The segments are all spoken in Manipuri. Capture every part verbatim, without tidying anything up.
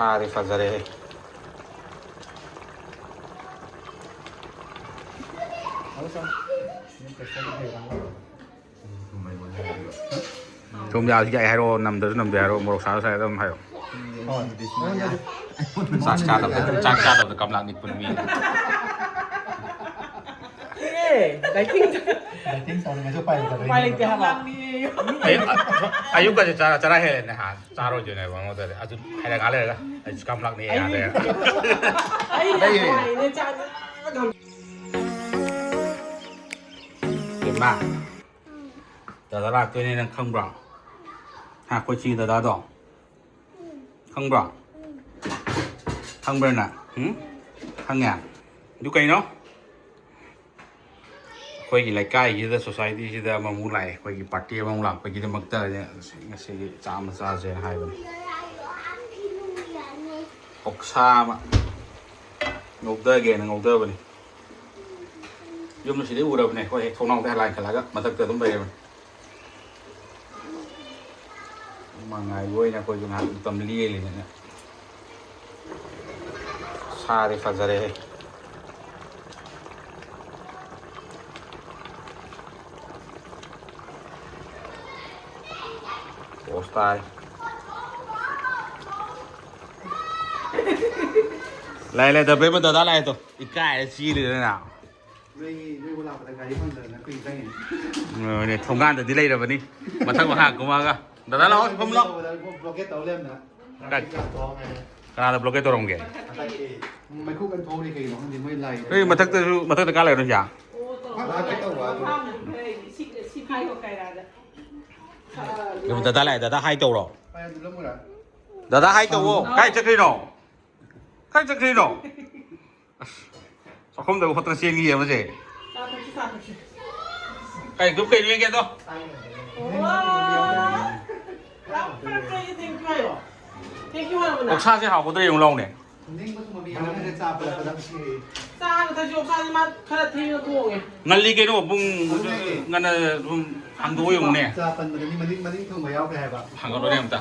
ꯁꯥꯗꯤ ꯐꯖꯔꯦꯍꯦ꯫ ꯁꯣꯝꯗ ꯌꯥꯏ ꯍꯥꯏꯔꯛꯑꯣ, ꯅꯝꯗ꯭ꯔꯁꯨ ꯅꯝꯗꯦ ꯍꯥꯏꯔꯛꯑꯣ, ꯃꯣꯔꯣꯛ ꯁꯥꯔ ꯁꯥꯏ ꯑꯗꯨꯝ ꯍꯥꯏꯔꯛꯑꯣ꯫ ꯆꯥꯛ ꯆꯥꯗꯕꯗ, ꯆꯥꯛ ꯆꯥꯗꯕꯗ ꯀꯝꯂꯥ ꯅꯤꯛꯄ ꯅꯨꯃꯤꯠ꯫ ꯑꯦ, ꯗꯥꯏꯇꯤꯡ꯫ ꯗꯥꯏꯇꯤꯡ ꯇꯧꯔꯤꯉꯩꯁꯨ ꯎꯄꯥꯏ ꯂꯩꯇꯕꯩꯅꯦ꯫ ꯎꯄꯥꯏ ꯂꯩꯇꯦ ꯍꯥꯏꯕ꯫ ꯑꯌꯨꯛ, ꯑꯌꯨꯛꯀꯁꯦ ꯆꯔꯥ, ꯆꯔꯥ ꯍꯦꯜꯂꯦꯅꯦ ꯍꯥ꯫ ꯆꯥꯔꯣꯏꯗꯣꯏꯅꯦꯕ ꯑꯩꯉꯣꯟꯗꯗꯤ꯫ ꯑꯗꯨ ꯍꯥꯏꯔꯛ ꯉꯥꯏ ꯂꯩꯔꯒ ꯑꯩꯁꯨ ꯀꯝꯂꯥꯛꯅꯦ ꯌꯥꯗ꯭ꯔꯦ꯫ ꯑꯩ ꯂꯩꯔꯦ꯫ ꯌꯥꯝ ꯅꯨꯡꯉꯥꯏꯅꯦ, ꯆꯥꯛ ꯌꯥꯝ ꯏꯃꯥ, ꯗꯗꯥ ꯂꯥꯛꯇꯣꯏꯅꯦ, ꯅꯪ ꯈꯪꯕ꯭ꯔꯣ? ꯍꯥ, ꯑꯩꯈꯣꯏ ꯆꯤꯡꯒꯤ ꯗꯗꯥꯗꯣ? ꯈꯪꯕ꯭ꯔꯣ? ꯈꯪꯕ꯭ꯔꯥ ꯅꯪ? ꯎꯝ? ꯈꯪꯉꯦ? ꯑꯗꯨ ꯀꯩꯅꯣ? ꯑꯩꯈꯣꯏꯒꯤ ꯂꯩꯀꯥꯏꯁꯤꯗ, ꯁꯣꯁꯥꯏꯇꯤꯁꯤꯗ ꯑꯃꯃꯨꯛ ꯂꯥꯛꯑꯦ, ꯑꯩꯈꯣꯏꯒꯤ ꯄꯥꯔꯇꯤ ꯑꯃꯃꯨꯛ ꯂꯥꯛꯄꯒꯤꯗꯃꯛꯇ ꯉꯁꯤꯒꯤ ꯆꯥꯛ ꯑꯃ ꯆꯥꯁꯦꯅ ꯍꯥꯏꯕꯅꯤ꯫ ꯑꯣꯛꯁꯥ ꯑꯃ ꯉꯧꯊꯒꯦꯅ ꯉꯧꯊꯕꯅꯤ꯫ ꯌꯨꯝꯗ ꯁꯤꯗꯩ ꯎꯔꯕꯅꯦ, ꯑꯩꯈꯣꯏ ꯍꯦꯛ ꯊꯣꯡꯅꯥꯎꯗ ꯂꯥꯏ ꯈꯜꯂꯒ ꯃꯊꯛꯇ ꯑꯗꯨꯝ ꯂꯩꯔꯕꯅꯤ꯫ ꯃꯉꯥꯏꯕ ꯑꯣꯏꯅ ꯑꯩꯈꯣꯏꯁꯨ ꯉꯥꯏꯍꯥꯛ ꯃꯇꯝ ꯂꯦꯜꯂꯤꯗꯅ꯫ ꯁꯥꯗꯤ ꯐꯖꯔꯦꯍꯦ꯫ ꯄꯣꯁ ꯇꯥꯔꯦ꯫ ꯂꯥꯛꯑꯦ, ꯂꯥꯛꯑꯦ, ꯗꯕ꯭ꯂꯦ ꯑꯃ ꯗꯗꯥ ꯂꯥꯛꯑꯦ ꯇꯣ꯫ ꯏꯀꯥꯏꯔ ꯆꯦꯜꯂꯤꯗꯅ꯫ ꯅꯣꯏꯒꯤ, ꯅꯣꯏꯕꯨ ꯂꯥꯛꯄꯗ ꯒꯥꯔꯤ ꯐꯪꯗꯗꯅ ꯀꯨꯏ ꯆꯪꯉꯤꯅꯦ꯫ ꯍꯣꯏꯅꯦ, ꯊꯣꯡꯒꯥꯟꯗꯗꯤ ꯂꯩꯔꯕꯅꯤ꯫ ꯃꯊꯛ ꯃꯈꯥ ꯀꯨꯝꯃꯛꯑꯒ꯫ ꯗꯗꯥ ꯂꯥꯛꯑꯣ, ꯐꯝ ꯂꯥꯛꯑꯣ꯫ ꯕ꯭ꯂꯣꯀꯦꯠ ꯇꯧ ꯂꯩꯔꯝꯗꯅ꯫ ꯀꯥꯏ? ꯀꯅꯥꯗ ꯕ꯭ꯂꯣꯀꯦꯠ ꯇꯧꯔꯝꯒꯦ? ꯍꯟꯗꯛꯀꯤ ꯃꯩꯈꯨ ꯀꯟ ꯊꯣꯛꯎꯔꯤ ꯀꯩꯒꯤꯅꯣ ꯈꯪꯗꯦ, ꯃꯣꯏ ꯂꯥꯏ꯫ ꯅꯣꯏ ꯃꯊꯛꯇꯁꯨ, ꯃꯊꯛꯇ ꯀꯥ ꯂꯩꯔꯣ ꯁꯤꯗ? ꯀꯩꯅꯣ, ꯗꯗꯥ ꯂꯥꯛꯑꯦ, ꯗꯗꯥ ꯍꯥꯏ ꯇꯧꯔꯣ꯫ ꯗꯗꯥ ꯍꯥꯏ ꯇꯧꯋꯣ꯫ ꯀꯥꯏ ꯆꯠꯈ꯭ꯔꯤꯅꯣ? ꯀꯥꯏ ꯆꯠꯈ꯭ꯔꯤꯅꯣ? ꯑꯁ, ꯆꯥꯛꯈꯨꯝꯗ ꯈꯣꯠꯇꯅ ꯆꯦꯟꯈꯤꯌꯦ ꯃꯁꯦ꯫ ꯆꯥ ꯊꯛꯁꯤ, ꯆꯥ ꯊꯛꯁꯤ꯫ ꯀꯩ ꯒ꯭ꯔꯨꯞ ꯀꯩꯅꯣ ꯌꯦꯡꯒꯦ ꯑꯗꯣ? ꯋꯥꯎ! ꯌꯥꯝ ꯐꯔꯦ, ꯐꯔꯦ, thank you ꯍꯥꯏꯌꯣ꯫ Thank you ꯍꯥꯏꯔꯕ ꯅꯪ? ꯑꯣꯛꯁꯥꯁꯦ ꯍꯥꯎꯒꯗ꯭ꯔꯥ ꯌꯦꯡꯉꯨ ꯂꯥꯎꯅꯦ꯫ ꯆꯥ ꯍꯥꯟꯅ ꯊꯛꯁꯤ, ꯑꯣꯛꯁꯥꯁꯦ ꯃꯥ ꯈꯔ ꯊꯦꯡꯅ ꯊꯣꯡꯉꯦ꯫ ꯉꯜꯂꯤ ꯀꯩꯅꯣ, ꯄꯨꯡ ꯑꯗꯨꯅꯦ꯫ ꯉꯟꯅ ꯁꯨꯝ ꯍꯥꯡꯗꯣꯛꯑ ꯌꯦꯡꯉꯨꯅꯦ꯫ ꯆꯥ ꯄꯟꯕꯗꯗꯤ ꯃꯅꯤꯡ, ꯃꯅꯤꯡ ꯊꯪꯕ ꯌꯥꯎꯈ꯭ꯔꯦ ꯍꯥꯏꯕ꯫ ꯍꯥꯡꯒꯠꯂꯣꯅꯦ ꯑꯝꯇ꯫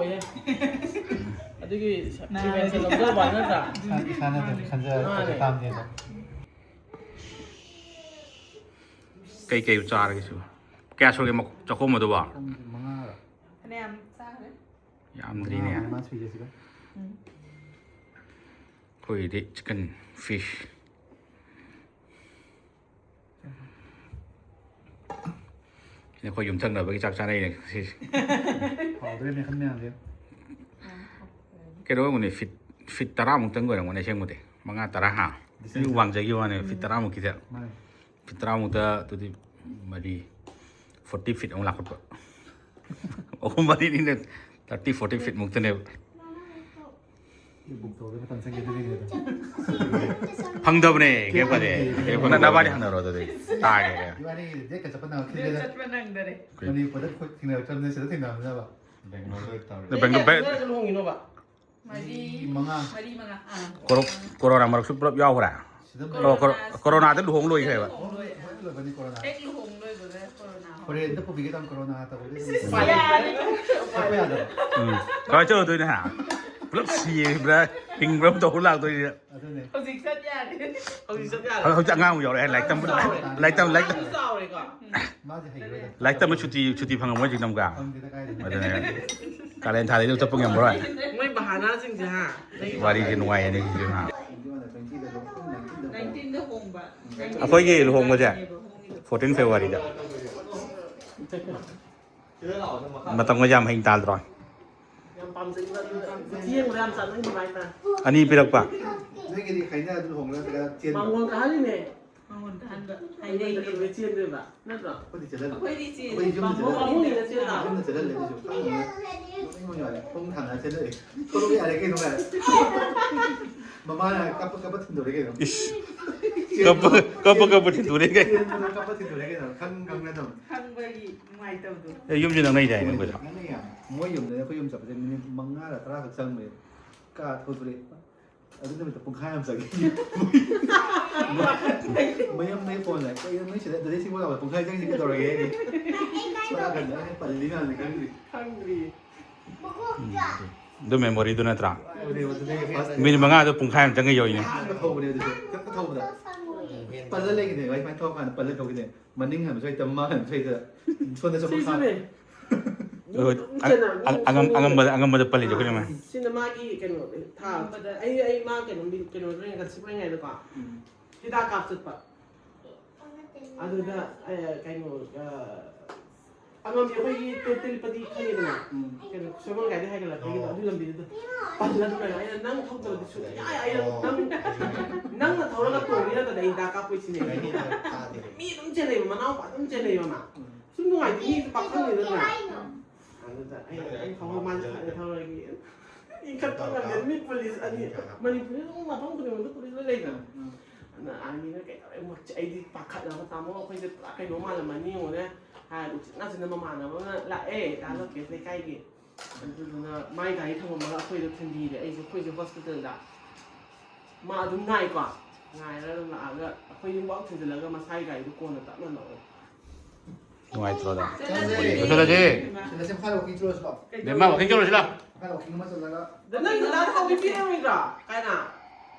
ꯂꯧꯊꯣꯛꯑꯣꯏꯌꯦ꯫ ꯑꯗꯨꯒꯤ ꯁ-, ꯅꯥꯔꯗꯤ prevention ꯂꯧꯖꯕ ꯅꯠꯇ꯭ꯔꯥ? ꯏꯁꯥ-, ꯏꯁꯥꯅ ꯑꯗꯨꯝ ꯈꯟꯖꯔꯒ ꯃꯥꯅꯦ꯫ ꯇꯧꯖ ꯇꯥꯕꯅꯤ ꯑꯗꯣ꯫ ꯀꯩꯀꯩ ꯆꯥꯔꯒꯦ ꯁꯤꯕꯨ? ꯀꯌꯥ ꯁꯨꯔꯒꯦ ꯃꯈꯣ-, ꯆꯥꯛꯈꯣꯝ ꯑꯗꯨꯕꯣ? ꯄꯨꯡꯁꯦ ꯃꯉꯥꯔ? ꯐꯅꯌꯥꯝ ꯆꯥꯈ꯭ꯔꯦ꯫ ꯌꯥꯝꯗ꯭ꯔꯤꯅꯦ꯫ ꯃꯉꯥ ꯃꯥ ꯁꯨꯏꯁꯦ ꯁꯤꯒ꯫ ꯎꯝ꯫ ꯑꯩꯈꯣꯏꯒꯤꯗꯤ chicken fish꯫ ꯁꯤꯅ ꯑꯩꯈꯣꯏ ꯌꯨꯝꯊꯪꯅꯕꯒꯤ ꯆꯥꯛ ꯆꯥꯅꯩꯅꯦ ꯁꯤꯁꯦ꯫ ꯍꯥꯎꯗꯣꯏꯅꯦ ꯈꯟ ꯃꯌꯥꯝꯁꯦ꯫ ꯀꯩꯅꯣ ꯑꯣꯏꯔꯝꯒꯅꯤ, ꯐꯤꯠ ꯐꯤꯠ ꯇꯔꯥꯃꯨꯛꯇꯪ ꯑꯣꯏꯔꯝꯒꯅꯤ ꯑꯁꯦꯡꯕꯗꯤ꯫ ꯃꯉꯥ ꯇꯔꯥ ꯍꯥ? ꯑꯩ ꯋꯥꯡꯖꯈꯤꯕ ꯋꯥꯅꯦ, ꯐꯤꯠ ꯇꯔꯥꯃꯨꯛꯀꯤꯗ꯫ ꯃꯥꯅꯦ꯫ ꯐꯤꯠ ꯇꯔꯥꯃꯨꯛꯇ ꯑꯗꯨꯗꯤ ꯃꯔꯤ, forty feet ꯑꯃꯨꯛ ꯂꯥꯛꯈꯠꯄ꯫ ꯑꯍꯨꯝ ꯃꯔꯤꯅꯤꯅ thirty forty feet ꯃꯨꯛꯇꯅꯦꯕ꯫ ꯕꯨꯛ ꯇꯧꯔꯒ ꯃꯇꯝ ꯆꯪꯒꯦ ꯑꯗꯨꯒꯤꯅꯦꯗ꯫ ꯐꯪꯗꯕꯅꯦ ꯀꯦꯞ ꯀꯗꯤ꯫ ꯀꯦꯞ ꯀꯗꯤ꯫ ꯅ-, ꯅꯕꯥꯅꯤ ꯍꯪꯅꯔꯣ ꯑꯗꯨꯗꯤ꯫ ꯇꯥꯒꯦ꯫ ꯏꯕꯥꯅꯤ ꯗꯦꯠꯀ ꯆꯠꯄ ꯑꯗꯨ ꯅꯪꯉꯛꯈꯤꯗꯦꯗ꯫ ꯆꯠꯄ ꯅꯪꯗꯔꯦ꯫ ꯃꯅꯤꯄꯨꯔꯗ ꯈꯨꯠ ꯊꯦꯡꯅꯔꯛꯇ꯭ꯔꯕꯅꯤꯅ ꯁꯤꯗ ꯊꯦꯡꯅꯕꯅꯤꯅꯕ꯫ ꯕꯦꯡꯒ꯭ꯂꯣꯔꯗ ꯇꯧꯔꯦ꯫ ꯅ ꯕꯦꯡꯒ-, ꯕꯦꯡ-, ꯀꯌꯥ ꯂꯨꯍꯣꯡꯉꯤꯅꯣꯕ? ꯃꯔꯤ ꯃꯉꯥ꯫ ꯃꯔꯤ ꯃꯉꯥ꯫ ꯑꯥ꯫ ꯀꯣꯔꯣ-, ꯀꯣꯔꯣꯅꯥ ꯃꯔꯛꯁꯨ ꯄꯨꯂꯞ ꯌꯥꯎꯈ꯭ꯔꯦ꯫ ꯁꯤꯗ ꯀꯣꯔꯣ-, ꯀꯣꯔꯣ-, ꯀꯣꯔꯣꯅꯥꯗ ꯂꯨꯍꯣꯡ ꯂꯣꯏꯈ꯭ꯔꯦꯕ꯫ ꯂꯨꯍꯣꯡ ꯂꯣꯏꯔꯦ꯫ ꯍꯦꯛ ꯂꯣꯏꯕꯅꯤ ꯀꯣꯔꯣꯅꯥ꯫ ꯍꯦꯛ ꯂꯨꯍꯣꯡ ꯂꯣꯏꯕꯒ ꯀꯣꯔꯣꯅꯥ ꯍꯧꯔꯦ꯫ ꯐꯣꯔꯦꯟꯗ ꯄꯨꯕꯤꯒꯦ ꯇꯧꯅꯤ ꯀꯣꯔꯣꯅꯥ ꯇꯧꯕꯗꯤ꯫ ꯏꯁ, ꯌꯥꯔꯦ꯫ ꯆꯠꯄ ꯌꯥꯗꯕ꯫ ꯎꯝ꯫ ꯀꯃꯥꯏꯅ ꯇꯧꯗꯣꯏꯅꯣ ꯍꯥ? ꯄꯨꯂꯞ ꯁꯤꯕ꯭ꯔꯥ ꯍꯤꯡꯕ꯭ꯔꯥ ꯑꯃ ꯇꯧꯕ ꯂꯥꯛꯇꯣꯏꯅꯦ꯫ ꯑꯗꯨꯅꯦ꯫ ꯍꯧꯖꯤꯛ ꯆꯠ ꯌꯥꯔꯦ꯫ ꯍꯧꯖꯤꯛ ꯆꯠ ꯌꯥꯔꯦ꯫ ꯍꯧꯖꯤꯛ ꯑꯉꯥꯡ ꯑꯃ ꯌꯥꯎꯔꯛꯑꯦ, ꯂꯥꯏꯔꯤꯛ ꯇꯝꯕ, ꯂꯥꯏꯔꯤꯛ ꯇꯝ-, ꯂꯥꯏꯔꯤꯛ ꯇꯝ-, ꯆꯥꯎꯔꯦꯀꯣ꯫ ꯃꯥꯗꯤ ꯍꯩꯔꯣꯏꯗ꯫ ꯂꯥꯏꯔꯤꯛ ꯇꯝꯕ ꯁꯨꯇꯤ, ꯁꯨꯇꯤ ꯐꯪꯉꯝꯃꯣꯏ ꯍꯧꯖꯤꯛ ꯅꯝꯒ꯫ ꯐꯪꯗꯦꯗ ꯀꯥꯏꯗꯩꯅꯣ꯫ ꯑꯗꯨꯅꯦ꯫ ꯀꯥꯂꯦꯟ ꯊꯥꯗꯗꯤ ꯆꯠꯄ ꯉꯝꯃꯔꯣꯏ꯫ ꯃꯣꯏ ꯕꯍꯥꯅꯥꯁꯤꯡꯁꯦ ꯍꯥ꯫ ꯋꯥꯔꯤꯁꯦ ꯅꯨꯡꯉꯥꯏꯌꯦꯅꯦ ꯁꯤꯁꯨ ꯍꯥ꯫ Twenty-one ꯗ, twenty-ꯗ ꯂꯨꯍꯣꯡ-, nineteen-ꯗ꯫ Nineteen-ꯗ ꯍꯣꯡꯕ꯫ ꯑꯩꯈꯣꯏꯒꯤ ꯂꯨꯍꯣꯡꯕꯁꯦ fourteen February-ꯗ꯫ ꯃꯇꯝꯒ ꯌꯥꯝ ꯍꯩꯅ ꯇꯥꯗ꯭ꯔꯣ? ꯌꯥꯝ ꯄꯥꯝꯖꯩꯕ ꯑꯗꯨ ꯌꯦꯡꯕꯗ ꯌꯥꯝ ꯆꯥꯅꯤꯡꯕ ꯍꯥꯏꯇꯥꯔꯦ꯫ ꯑꯅꯤ ꯄꯤꯔꯛꯄ꯫ ꯅꯣꯏꯒꯤꯗꯤ ꯍꯥꯏꯅꯔ ꯑꯗꯨꯝ ꯂꯨꯍꯣꯡꯕ꯭ꯔꯥ ꯅꯠꯇ꯭ꯔꯒ ꯆꯦꯟꯕ꯭ꯔꯥ? ꯃꯥꯡꯒꯣꯟ ꯀꯥꯍꯜꯂꯤꯅꯦ꯫ ꯃꯉꯣꯟ ꯀꯥꯍꯟꯕ ꯑꯩꯈꯣꯏꯗꯤ ꯍꯥꯏꯅꯩꯅꯦ꯫ ꯀꯩꯗꯧꯕꯩ ꯆꯦꯟꯗꯣꯏꯕ? ꯅꯠꯇ꯭ꯔꯣ? ꯑꯩꯈꯣꯏꯗꯤ ꯆꯦꯜꯍꯜꯂꯦ꯫ ꯑꯩꯈꯣꯏꯗꯤ ꯆꯦꯟ-, ꯑꯩꯈꯣꯏ ꯌꯨꯝꯗ ꯕꯥꯃꯣꯟ ꯆꯦꯜꯍꯜꯂꯦ꯫ ꯕꯥꯃꯣꯟꯒꯤꯗ ꯆꯦꯜꯂꯣ꯫ ꯌꯨꯝꯗ ꯆꯦꯜꯍꯜꯂꯦ ꯑꯗꯨꯁꯨ꯫ ꯈꯪꯗꯦ꯫ ꯅꯣꯛꯅꯤꯡꯕ ꯌꯥꯎꯋꯦ꯫ ꯊꯣꯡ ꯊꯥꯡꯅ ꯆꯦꯜꯂꯛꯑꯦ꯫ ꯊꯣꯛꯂꯛꯑꯣ ꯌꯥꯔꯦ ꯀꯩꯅꯣ ꯀꯥꯏꯅ꯫ ꯃꯃꯥꯅ ꯀꯞꯄ ꯀꯞꯄ ꯊꯤꯟꯗꯣꯔꯦ ꯀꯩꯅꯣ꯫ ꯏꯁ꯫ ꯀꯞꯄ, ꯀꯞꯄ, ꯀꯞꯄ ꯊꯤꯟꯗꯣꯔꯦ ꯀꯩꯅꯣ꯫ ꯆꯦꯟꯕꯗꯣ ꯀꯞꯄ ꯊꯤꯟꯗꯣꯔꯦ ꯀꯩꯅꯣ꯫ ꯈꯪ ꯈꯪꯅ ꯑꯗꯨꯝ꯫ ꯈꯪꯕꯒꯤ ꯅꯨꯡꯉꯥꯏꯇꯕꯗꯣ꯫ ꯑꯦ, ꯌꯨꯝꯁꯤ ꯅꯛꯅꯩꯗꯥꯏꯅꯦ ꯑꯩꯈꯣꯏꯁꯨ? ꯅꯛꯅꯩ ꯌꯥꯝ꯫ ꯃꯣꯏ ꯌꯨꯝꯗꯒꯤ ꯑꯩꯈꯣꯏ ꯌꯨꯝ ꯆꯠꯄꯁꯦ ꯃꯤꯅꯤꯠ ꯃꯉꯥꯔ ꯇꯔꯥꯈꯛ ꯆꯪꯕꯅꯦ꯫ ꯀꯥ ꯊꯧꯗꯣꯔꯛꯑꯦ꯫ ꯑꯗꯨ ꯅꯨꯃꯤꯠꯇ ꯄꯨꯡꯈꯥꯏ ꯑꯃ ꯆꯪꯉꯤ꯫ ꯃꯌꯨꯝꯗꯒꯤ ꯐꯣꯟ ꯂꯥꯛꯑꯦ, "ꯀꯩꯅꯣ ꯅꯣꯏ ꯁꯤꯗ ꯑꯗꯨꯗꯩ ꯁꯤꯐꯥꯎ ꯂꯥꯛꯄꯗ ꯄꯨꯡꯈꯥꯏ ꯆꯪꯉꯤꯁꯦ ꯀꯩꯗꯧꯔꯒꯦ?" ꯍꯥꯏꯗꯤ ꯁꯣꯝ ꯅꯥꯀꯟꯗ ꯑꯩꯅ ꯄꯜꯂꯤ ꯃꯌꯥꯝꯁꯦ ꯈꯪꯗ꯭ꯔꯤ꯫ ꯈꯪꯗ꯭ꯔꯤ꯫ ꯑꯗꯨ memory-ꯗꯨ ꯅꯠꯇ꯭ꯔꯥ? ꯑꯗꯨꯅꯦꯕ, ꯑꯗꯨꯗꯒꯤ first ꯃꯤꯅꯤꯠ ꯃꯉꯥꯗꯣ ꯄꯨꯡꯈꯥꯏ ꯑꯃ ꯆꯪꯉ ꯌꯧꯔꯤꯅꯦ꯫ ꯑꯍꯥꯟꯕ ꯊꯧꯕꯅꯦ ꯑꯗꯨꯁꯨ꯫ ꯈꯛꯇ ꯊꯧꯕꯗ꯫ ꯄꯜꯂ ꯂꯩꯈꯤꯗꯦ, ꯋꯥꯏ ꯐꯥꯏ ꯊꯣꯛꯑꯀꯥꯟꯗ ꯄꯜꯂ ꯊꯣꯛꯈꯤꯗꯦ꯫ ꯃꯅꯤꯡ ꯍꯥꯏꯕꯁꯨ ꯍꯩꯇ, ꯃꯥꯡ ꯍꯥꯏꯕꯁꯨ ꯍꯩꯇ꯫ ꯁꯣꯝꯗ ꯆꯠꯄ ꯁꯤꯁꯨꯅꯦ꯫ ꯑꯗꯨꯒ ꯑꯉꯝ- ꯑꯉꯝꯕꯗ ꯑꯉꯝꯕꯗ ꯄꯜꯂꯤꯗꯣ ꯑꯩꯈꯣꯏꯅ꯫ ꯁꯤꯅ ꯃꯥꯒꯤ ꯀꯩꯅꯣ ꯊꯥ ꯑꯩ ꯑꯩ ꯃꯥ ꯀꯩꯅꯣ ꯀꯩꯅꯣ ꯀꯟꯁꯤꯞ ꯑꯣꯏꯔꯤꯉꯩꯗꯀꯣ ꯍꯤꯗꯥꯛ ꯀꯥꯞ ꯆꯠꯄ꯫ ꯑꯗꯨꯗ ꯀꯩꯅꯣ ꯑꯉꯝꯕꯤ ꯑꯩꯈꯣꯏꯒꯤ ꯇꯦꯂꯤꯄꯗꯤ ꯈꯪꯉꯤꯗꯅ? ꯀꯩꯅꯣ ꯁꯒꯣꯜ ꯒꯥꯔꯤ ꯍꯥꯏꯒꯠꯂꯛꯄꯒꯤꯗꯣ ꯑꯗꯨ ꯂꯝꯕꯤꯗꯨꯗ ꯄꯜꯂ ꯑꯗꯨꯝ ꯂꯩꯔꯣ꯫ ꯑꯩꯅ ꯅꯪ ꯊꯧꯗꯕꯗꯤ ꯁꯨꯡꯌꯥ ꯌꯥꯏ꯫ ꯑꯩꯅ ꯅꯪ ꯅꯪꯅ ꯊꯧꯔꯒ ꯇꯣꯡꯉꯤ ꯅꯠꯇ꯭ꯔꯗꯤ ꯑꯩ ꯍꯤꯗꯥꯛ ꯀꯥꯞꯄꯣꯏ ꯁꯤꯅꯦ꯫ ꯃꯤ ꯑꯗꯨꯝ ꯆꯦꯟꯅꯩꯕ, ꯃꯅꯥꯎꯄꯥ ꯑꯗꯨꯝ ꯆꯦꯟꯅꯩꯕ ꯃꯥ꯫ ꯁꯨꯝ ꯅꯨꯡꯉꯥꯏꯇꯦ, ꯃꯤ ꯄꯥꯈꯪꯅꯤꯗꯅ꯫ ꯑꯗꯨꯗ ꯑꯩꯅ ꯑꯩ ꯊꯧꯔ ꯃꯥꯁꯦ ꯊꯧꯔꯒꯦ꯫ ꯏꯟꯈꯠꯄ ꯉꯝꯗꯦ꯫ ꯃꯤ ꯄꯨꯂꯤꯁ ꯑꯅꯤ, ꯃꯅꯤꯄꯨꯔꯗ ꯑꯗꯨꯝ ꯃꯐꯝ ꯈꯨꯗꯤꯡꯃꯛꯇ ꯄꯨꯂꯤꯁ ꯂꯣꯏ ꯂꯩꯗꯅ꯫ ꯑꯗꯨꯅ ꯑꯥꯔꯃꯤꯅ ꯀꯩꯗꯧꯔꯦ? ꯑꯩꯗꯤ ꯄꯥꯈꯠꯂꯒ ꯇꯥꯃꯣ ꯑꯩꯈꯣꯏꯁꯦ ꯄꯨꯔꯥ ꯀꯩꯅꯣ ꯃꯥꯜꯂꯝꯃꯅꯤ ꯌꯦꯡꯉꯨꯅꯦ ꯍꯥꯏꯔꯒ ꯎꯆꯤꯟ ꯅꯥꯆꯤꯟꯅ ꯃꯃꯥꯟꯅꯕ ꯑꯃ ꯂꯥꯛꯑꯦ ꯗꯥ ꯂꯣꯀꯦꯁ ꯂꯩꯀꯥꯏꯒꯤ꯫ ꯑꯗꯨꯗꯨꯅ ꯃꯥꯏ ꯒꯥꯔꯤ ꯊꯝꯃꯝꯃꯒ ꯑꯩꯈꯣꯏꯗꯣ ꯊꯤꯟꯕꯤꯔꯦ꯫ ꯑꯩꯁꯦ ꯑꯩꯈꯣꯏꯁꯦ ꯍꯣꯁꯄꯤꯇꯥꯜꯗ ꯃꯥ ꯑꯗꯨꯝ ꯉꯥꯏꯀꯣ꯫ ꯉꯥꯏꯔꯒ ꯑꯗꯨꯝ ꯂꯥꯛꯑꯒ ꯑꯩꯈꯣꯏ ꯌꯨꯝꯐꯥꯎ ꯊꯤꯟꯖꯤꯜꯂꯒ ꯃꯁꯥꯒꯤ ꯒꯥꯔꯤꯗꯣ ꯀꯣꯟꯅ ꯇꯞꯅ ꯂꯧꯔꯦ꯫ ꯅꯨꯡꯉꯥꯏꯇ꯭ꯔꯣꯗ꯫ ꯆꯠꯂꯁꯦ꯫ ꯂꯣꯏꯁꯤꯜꯂꯁꯦ꯫ ꯁꯤꯗ ꯁꯦ ꯃꯈꯥꯗ ꯋꯥꯀꯤꯡ ꯆꯠꯂꯨꯔꯁꯤ ꯂꯥꯛꯑꯣ꯫ ꯕꯦꯝꯃ ꯋꯥꯀꯤꯡ ꯆꯠꯂꯨꯔꯁꯤ ꯂꯥꯛꯑꯣ꯫ ꯃꯈꯥꯗ ꯋꯥꯀꯤꯡ ꯑꯃ ꯆꯠꯂꯒ꯫ ꯅꯪ ꯗꯗꯥ ꯍꯥꯎꯕꯤ ꯄꯤꯔꯔꯣꯏꯗ꯭ꯔꯣ? ꯀꯥꯏꯅ?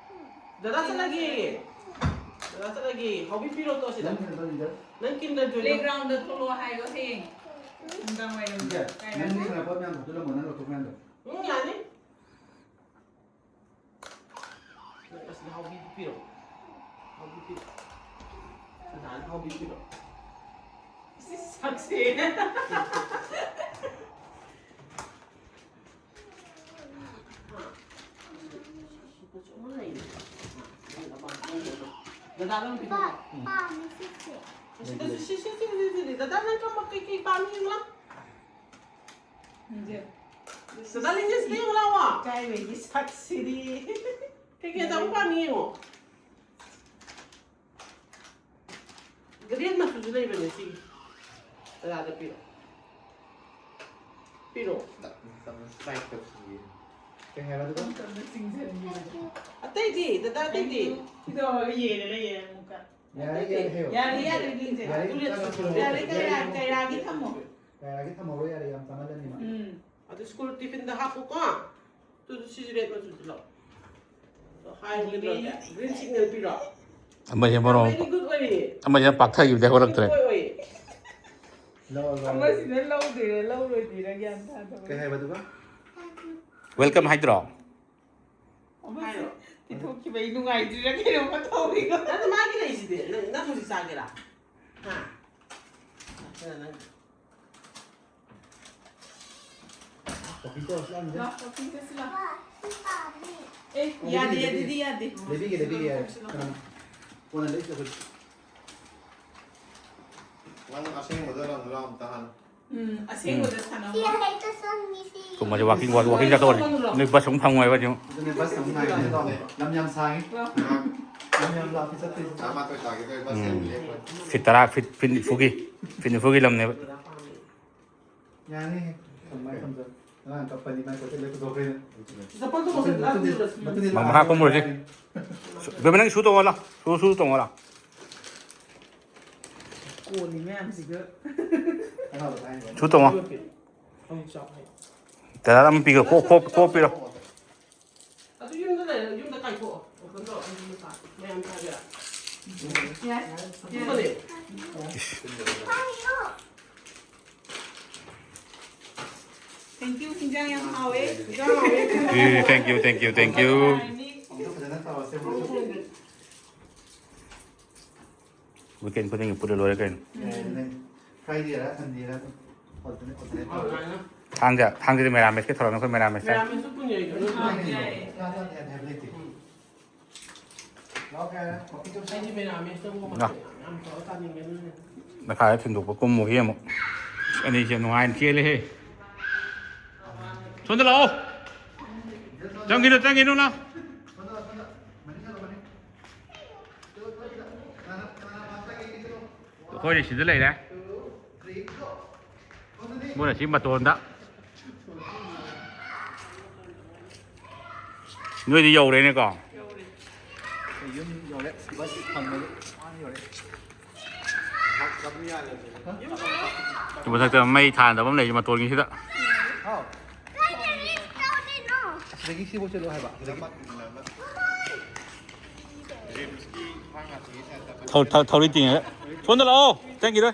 ꯗꯗꯥ ꯆꯠꯂꯒꯦ꯫ ꯗꯗꯥ ꯆꯠꯂꯒꯦ꯫ ꯍꯥꯎꯕꯤ ꯄꯤꯔꯣ ꯇꯣ ꯁꯤꯗ꯫ ꯅꯪ ꯀꯩꯅꯣ ꯇꯧꯔꯤꯗ꯫ ꯅꯪ ꯀꯤꯟꯗꯔ ꯖꯣꯏꯗꯣ꯫ ꯄ꯭ꯂꯦꯒ꯭ꯔꯥꯎꯟꯗ ꯊꯣꯛꯂꯛꯑꯣ ꯍꯥꯏꯌꯣ ꯍꯌꯦꯡ ꯅꯨꯡꯗꯥꯡ ꯋꯥꯏꯔꯝꯗ꯫ ꯅꯪꯒꯤ ꯁꯥꯟꯅꯄꯣꯠ ꯃꯌꯥꯝ ꯍꯥꯞꯆꯤꯜꯂꯝꯃꯣ, ꯅꯪ ꯂꯧꯊꯣꯛꯄ ꯃꯌꯥꯝꯗꯣ꯫ ꯎꯝ, ꯌꯥꯅꯤ꯫ ꯅꯪ ꯑꯁꯤꯗ ꯍꯥꯎꯕꯤ ꯄꯤꯔꯣ꯫ ꯍꯥꯎꯕꯤ ꯄꯤꯔꯣ꯫ ꯗꯗꯥꯅ ꯍꯥꯎꯕꯤ ꯄꯤꯔꯣ꯫ ꯁꯤ ꯁꯛꯁꯦ꯫ ꯗꯗꯥ ꯅꯪ ꯄꯤꯊꯣꯛꯑꯣ꯫ ꯄꯥꯝꯃꯤ ꯁꯤꯁꯦ꯫ ꯁꯤꯗꯁꯨ ꯁꯤ, ꯁꯤ, ꯁꯤ, ꯁꯤ, ꯁꯤ, ꯁꯤ꯫ ꯗꯗꯥ ꯅꯪ ꯀꯔꯝꯕ ꯀꯩꯀꯩ ꯄꯥꯝꯃꯤ ꯌꯦꯡꯉꯨ ꯂꯥꯎ꯫ ꯗꯗꯥ ꯂꯤꯟꯖꯦ ꯁꯤꯗ ꯌꯦꯡꯉꯨ ꯂꯥꯎꯑꯣ꯫ ꯏꯀꯥꯏꯕꯒꯤ ꯁꯛꯁꯤꯗꯤ꯫ ꯀꯩꯀꯩ ꯑꯆꯥꯄꯣꯠ ꯄꯥꯝꯃꯤ ꯌꯦꯡꯉꯣ꯫ ꯒ꯭ꯔꯤꯟ ꯃꯆꯨꯁꯨ ꯂꯩꯕꯅꯦ ꯁꯤꯒꯤ꯫ ꯗꯗꯥꯗ ꯄꯤꯔꯣ꯫ ꯄꯤꯔꯣ꯫ ꯇꯞꯅ ꯇꯞꯅ ꯁ꯭ꯂꯥꯏꯗ ꯇꯧꯁꯤꯌꯦ꯫ ꯀꯩ ꯍꯥꯏꯕ ꯑꯗꯨꯒ? ꯇꯞꯅ ꯆꯤꯡꯁꯤꯟꯕꯤꯕ꯫ ꯑꯇꯩꯗꯤ, ꯗꯗꯥ ꯑꯇꯩꯗꯤ꯫ ꯁꯤꯗ ꯌꯦꯡꯉ ꯂꯩꯌꯦ ꯑꯃꯨꯛꯀ꯫ ꯌꯥꯔꯦ, ꯌꯥꯔꯦ, ꯍꯥꯏꯌꯣ꯫ ꯌꯥꯔꯦ, ꯌꯥꯔꯦ, ꯂꯤꯟꯁꯦ꯫ ꯌꯥꯔꯦ, ꯑꯗꯨꯅ ꯆꯥꯛ ꯆꯨꯝꯃꯦ꯫ ꯆꯥꯊꯣꯛꯑꯣ꯫ ꯌꯥꯔꯦ, ꯀꯩꯔꯥ-, ꯀꯩꯔꯥꯒꯤ ꯊꯝꯃꯣ꯫ ꯀꯩꯔꯥꯒꯤ ꯊꯝꯍꯧꯔꯣ, ꯌꯥꯔꯦ, ꯌꯥꯝ ꯆꯥꯃꯜꯂꯅꯤ ꯃꯥ꯫ ꯎꯝ꯫ ꯑꯗꯨ ꯁ꯭ꯀꯨꯜ ꯇꯤꯐꯤꯟꯗ ꯍꯥꯞꯄꯨꯀꯣ꯫ ꯑꯗꯨꯗꯤ ꯁꯤꯁꯨ ꯔꯦꯗ ꯃꯆꯨꯗ ꯂꯧ꯫ ꯑꯗꯣ ꯍꯥꯏꯔꯒꯦ ꯇꯧꯔꯒꯦ꯫ ꯒ꯭ꯔꯤꯟ ꯁꯤꯒꯅꯦꯜ ꯄꯤꯔꯣ꯫ ꯑꯃꯁꯤꯅ ꯃꯔꯣꯟ ꯑꯃ ꯑꯃꯁꯤꯅ ꯄꯥꯛꯊꯈꯤꯕꯗꯩ ꯍꯧꯒꯠꯂꯛꯇ꯭ꯔꯦ꯫ ꯂꯧꯔꯣ, ꯂꯧꯔꯣ꯫ ꯑꯃꯁꯤꯅ ꯂꯧꯗꯣꯏꯔꯥ ꯂꯧꯔꯣꯏꯗꯣꯏꯔꯥ ꯒ꯭ꯌꯥꯟ ꯇꯥꯗꯕ꯫ ꯀꯩ ꯍꯥꯏꯕꯗꯨꯕ? Welcome ꯍꯥꯏꯗ꯭ꯔꯣ? ꯑꯃꯁꯤ ꯍꯥꯏꯔꯣ꯫ ꯄꯤꯊꯣꯛꯈꯤꯕꯩ ꯅꯨꯡꯉꯥꯏꯇ꯭ꯔꯤꯔꯥ ꯀꯩꯅꯣꯝꯃ ꯇꯧꯔꯤꯀꯣ꯫ ꯅꯪ ꯃꯥꯒꯤ ꯂꯩꯁꯤꯗꯤ꯫ ꯅꯪ, ꯅꯪ ꯍꯧꯖꯤꯛ ꯆꯥꯒꯦꯔꯥ? ꯍꯥ? ꯅꯪ, ꯅꯪ꯫ ꯀꯣꯐꯤ ꯇꯧꯔꯁꯤ ꯂꯥꯎꯅꯦ꯫ ꯂꯥꯎ, ꯀꯣꯐꯤ ꯆꯠꯁꯤ ꯂꯥꯎ꯫ ꯑꯦ, ꯌꯥꯗꯦ, ꯑꯗꯨꯗꯤ ꯌꯥꯗꯦ꯫ ꯂꯩꯕꯤꯒꯦ, ꯂꯩꯕꯤꯒꯦ꯫ ꯀꯅꯥ? ꯀꯣꯟꯅ ꯂꯩꯁꯤ ꯑꯩꯈꯣꯏ꯫ ꯅꯪ ꯑꯁꯦꯡꯕꯗ ꯂꯪ ꯂꯥꯎ ꯑꯝꯇ ꯍꯥꯟꯅ꯫ ꯎꯝ, ꯑꯁꯦꯡꯕꯗ ꯁꯥꯟꯅꯧ꯫ ꯁꯤ ꯍꯦꯛꯇ ꯆꯪꯉꯤ, ꯁꯤ꯫ ꯀꯨꯝꯕꯁꯦ walking, walking ꯆꯠꯊꯣꯛꯑꯅꯤ꯫ ꯅꯣꯏ bus ꯑꯃꯨꯛ ꯐꯪꯉꯣꯏꯕ ꯍꯧꯖꯤꯛ꯫ ꯑꯗꯨꯅꯦ, bus ꯑꯃꯨꯛ ꯉꯥꯏꯔꯤꯅꯦ꯫ ꯂꯝ ꯌꯥꯝ ꯁꯥꯡꯉꯤ꯫ ꯂꯝ ꯌꯥꯝ ꯂꯥꯞꯄꯤ ꯆꯠꯇꯣꯏꯁꯦ꯫ ꯇꯔꯥꯃꯥꯊꯣꯏ ꯇꯥꯒꯦ ꯇꯧꯔꯦ, bus ꯎꯝ꯫ ꯑꯃꯨꯛ ꯂꯦꯞꯄꯅꯤ꯫ Feet ꯇꯔꯥ, feet, feet ꯅꯤꯐꯨꯒꯤ, feet ꯅꯤꯐꯨꯒꯤ ꯂꯝꯅꯦꯕ꯫ ꯌꯥꯅꯤ, ꯊꯝꯃꯣ, ꯊꯝꯖꯔꯣ꯫ ꯑꯉꯥꯡ ꯀꯞꯄꯗꯤ ꯃꯥꯏ ꯄꯣꯀꯦꯠ ꯂꯣꯏ ꯄꯨꯊꯣꯛꯈ꯭ꯔꯦꯅꯦ꯫ ꯆꯄꯜꯗꯣ ꯃꯈꯨꯠ ꯃꯇꯨꯡ, ꯃꯇꯨꯡꯗꯤ ꯃꯈꯥ ꯂꯥꯛꯑꯣ꯫ ꯀꯨꯝꯃꯨꯔꯁꯤ꯫ ꯕꯦꯕꯤ, ꯅꯪ shoe ꯇꯣꯡꯉꯣ ꯂꯥꯎ꯫ Shoe, shoe ꯇꯣꯡꯉꯣ ꯂꯥꯎ꯫ ꯀꯣꯜꯂꯤ ꯃꯌꯥꯝꯁꯤꯒ꯫ ꯑꯉꯥꯡꯗꯣ ꯊꯥꯏꯅꯦ꯫ Shoe ꯇꯣꯡꯉꯣ꯫ ꯍꯧꯖꯤꯛ ꯆꯥꯎ ꯍꯥꯏ꯫ ꯗꯗꯥꯗ ꯑꯃ ꯄꯤꯈ꯭ꯔꯣ꯫ ꯀꯣꯛ, ꯀꯣꯛ, ꯀꯣꯛ ꯄꯤꯔꯣ꯫ ꯑꯗꯨ ꯌꯨꯝꯗ ꯂꯩꯔ, ꯌꯨꯝꯗ ꯀꯥꯏꯊꯣꯛꯑꯣ꯫ Open ꯇꯧꯔꯣ, ꯑꯗꯨ ꯃꯆꯥ ꯃꯌꯥꯝ ꯆꯥꯒꯦꯔꯥ? ꯌꯥꯏ꯫ ꯑꯗꯨꯒꯅꯦ꯫ ꯏꯁ꯫ Thank you, ꯍꯤꯟꯖꯥꯡ ꯌꯥꯝ ꯍꯥꯎꯋꯦ꯫ ꯍꯤꯟꯖꯥꯡ ꯍꯥꯎꯋꯦ꯫ ꯑꯦ, thank you, thank you, thank you꯫ ꯍꯥꯎꯔꯅꯤ꯫ ꯑꯃꯨꯛꯇ ꯐꯖꯅ ꯇꯧꯔꯁꯦ, ꯑꯃꯨꯛꯁꯨ꯫ Weekend ꯈꯨꯗꯤꯡꯒꯤ ꯄꯨꯜꯂ ꯂꯣꯏꯔꯦ ꯀꯩꯅꯣ꯫ ꯌꯥꯏ, ꯅꯪ Fridayꯔ Sundayꯔ ꯑꯗꯨꯝ alternate, alternate ꯇꯧꯔꯒ꯫ ꯊꯥꯡꯖ, ꯊꯥꯡꯖꯗꯤ ꯃꯦꯔꯥꯃꯦꯁꯀꯤ ꯊꯧꯔꯝꯅꯤ, ꯑꯩꯈꯣꯏ ꯃꯦꯔꯥꯃꯦꯁ ꯆꯥꯏ꯫ ꯃꯦꯔꯥꯃꯦꯁꯁꯨ ꯄꯨꯟ ꯌꯥꯏ ꯀꯩꯅꯣ꯫ ꯑꯥ, ꯌꯥꯏꯌꯦ꯫ ꯁꯥ ꯆꯥꯗꯦ ꯍꯥꯏꯕ ꯂꯩꯇꯦ꯫ ꯎꯝ꯫ ꯂꯥꯛꯑꯣ ꯀꯩ ꯍꯥꯏꯔꯦ? Coffee ꯇꯧꯁꯦ꯫ ꯑꯩꯗꯤ ꯃꯦꯔꯥꯃꯦꯁꯇ ꯃꯣꯃꯣ ꯂꯥꯛꯑꯣ꯫ ꯌꯥꯝ ꯇꯧꯔ ꯆꯥꯅꯤꯡꯉꯦ ꯑꯗꯨꯅꯅꯦ꯫ ꯃꯈꯥꯗ ꯊꯤꯟꯗꯣꯛꯄ ꯀꯨꯝꯃꯨꯈꯤ ꯑꯃꯨꯛ꯫ ꯑꯅꯤꯁꯦ ꯅꯨꯡꯉꯥꯏꯅ ꯆꯦꯜꯂꯦꯍꯦ꯫ ꯁꯣꯝꯗ ꯂꯥꯛꯑꯣ꯫ ꯆꯪꯈꯤꯅꯨ, ꯆꯪꯈꯤꯅꯨ ꯂꯥꯎ꯫ ꯑꯩꯈꯣꯏꯗꯤ ꯁꯤꯗ ꯂꯩꯔꯦ꯫ ꯃꯣꯏꯅ ꯁꯤ ꯃꯇꯣꯟꯗ꯫ ꯅꯣꯏꯗꯤ ꯌꯧꯔꯦꯅꯦꯀꯣ? ꯌꯧꯔꯦ꯫ ꯑꯩꯈꯣꯏ ꯌꯨꯝ ꯌꯧꯔꯦ꯫ Bus ꯐꯪꯕꯒꯤ ꯋꯥꯅ ꯌꯧꯔꯦ꯫ ꯁꯤ ꯃꯊꯛꯇ ꯃꯩ ꯊꯥꯅꯗꯕ ꯑꯃ ꯂꯩꯔꯤ ꯃꯇꯣꯟꯒꯤꯁꯤꯗ꯫ ꯍꯥꯎ꯫ ꯑꯁꯤꯗꯒꯤ ꯁꯤꯐꯧ ꯆꯠꯂꯣ ꯍꯥꯏꯕ꯫ ꯑꯁꯤꯗꯒꯤ꯫ ꯔꯤꯝꯁꯀꯤ ꯈ꯭ꯋꯥꯡ ꯊꯧ- ꯊꯧ- ꯊꯧꯔꯤ ꯇꯤꯡꯉꯒ ꯁꯣꯝꯗ ꯂꯥꯛꯑꯣ, ꯆꯪꯈꯤꯔꯣꯏ꯫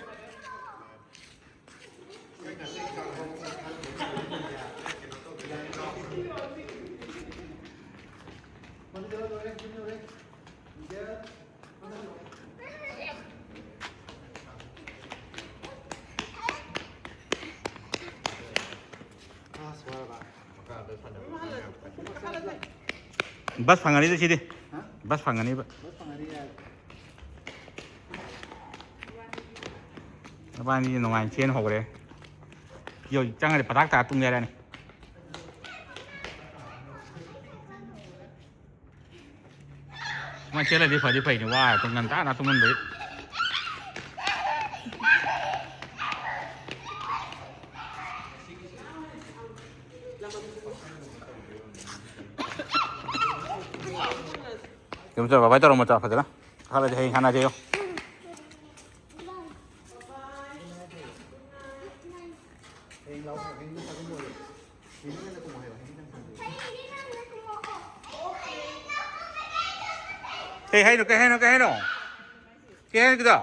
ꯕꯁ ꯐꯪꯒꯅꯤꯗ ꯁꯤꯗꯤ꯫ ꯕꯁ ꯐꯪꯒꯅꯤꯕ꯫ ꯃꯕꯥꯅꯤꯗꯤ ꯅꯨꯡꯉꯥꯏꯅ ꯆꯦꯟ ꯍꯧꯈ꯭ꯔꯦ꯫ ꯌꯧ- ꯆꯪꯉꯗꯤ ꯄꯇꯥꯛ ꯇꯥ ꯇꯨꯝꯒꯦ ꯍꯥꯏꯔꯅꯤ꯫ ꯁꯨꯃꯥꯏꯅ ꯆꯦꯜꯂꯗꯤ ꯐꯗꯤ ꯐꯩꯅꯤ, ꯋꯥꯔ ꯇꯨꯝ ꯉꯟꯇꯥꯅ ꯇꯨꯝꯍꯟꯕꯩ꯫ ꯀꯩꯅꯣ ꯇꯧꯔꯣ, ꯕꯥꯏ ꯇꯧꯔꯣ, ꯃꯆꯥ ꯐꯖꯅ꯫ ꯍꯥꯟꯅꯗꯤ ꯍꯌꯦꯡ ꯍꯥꯟꯅꯗꯤ ꯌꯣ꯫ ꯀꯩ ꯍꯥꯏꯅꯣ, ꯀꯩ ꯍꯥꯏꯅꯣ, ꯀꯩ ꯍꯥꯏꯅꯣ? ꯀꯩ ꯍꯥꯏꯅꯣ ꯀꯩꯗꯣ?